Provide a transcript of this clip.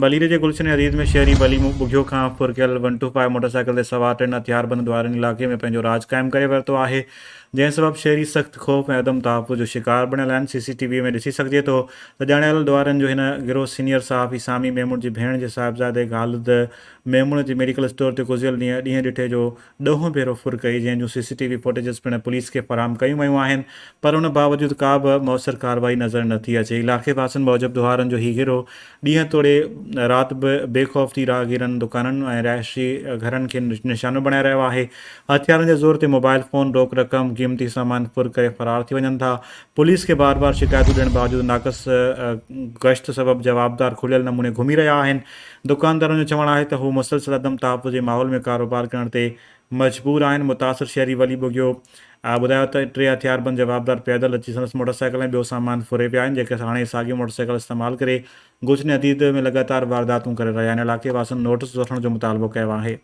ملير جي گلشن عزيز ۾ شهري ولي ٻگهيو کان ڦر ڪيل ون ٽو فائيو موٽرسائيڪل تي سوار ٽن هٿياربند ڏوهارين علائقي ۾ پنهنجو راڄ قائم ڪري ورتو آهي، جنهن سبب شهري سخت خوف ۽ عدم تحفظ جو شڪار بڻيل آهن، سي سي ٽي وي ۾ ڏسي سگهجي ٿو ته ڄاڻايل ڏوهارين جو هن گروهه سينيئر صحافي سامي ميمڻ جي ڀيڻ جي صاحبزادي خالد ميمڻ جي ميڊيڪل اسٽور تي گذريل ڏينهن ڏينهن ڏٺي جو ڏهون ڀيرو ڦر ڪئي، جنهن جون سي سي ٽي وي فوٽيجز پڻ پوليس کي فراهم ڪيون ويون آهن، پر ان باوجود ڪا به موثر ڪارروائي نظر نه ٿي اچي. علائقي واسين موجب ڏوهارن جو هي گروهه ڏينهن توڙي رات به بي خوف ٿي راهگيرن، دڪانن ۽ رهائشي گهرن کي نشانو بڻائي رهيو آهي. هٿيارن جي زور تي موبائل فون، روڪ رقم، قيمتي سامان ڦر ڪري فرار ٿي وڃن ٿا. پوليس کي بار بار شڪايتون ڏيڻ باوجود ناقص گشت سبب جوابدار کليل نموني گهمي رهيا آهن. دڪاندارن جو چوڻ آهي ته هو مسلسل عدم تحفظ جي ماحول ۾ ڪاروبار ڪرڻ تي مجبور آهن. متاثر شهري ولي ٻگهيو ٻڌايو ته ٽي هٿياربند جوابدار پيادل اچي سندس موٽرسائيڪل ۽ ٻيو سامان ڦري ويا آهن جيڪي هاڻي ساڳيو موٽرسائيڪل استعمال ڪري گلشن حديد ۾ لڳاتار وارداتون ڪري رهيا آهن. علائقي واسين نوٽس وٺڻ جو مطالبو ڪيو آهي.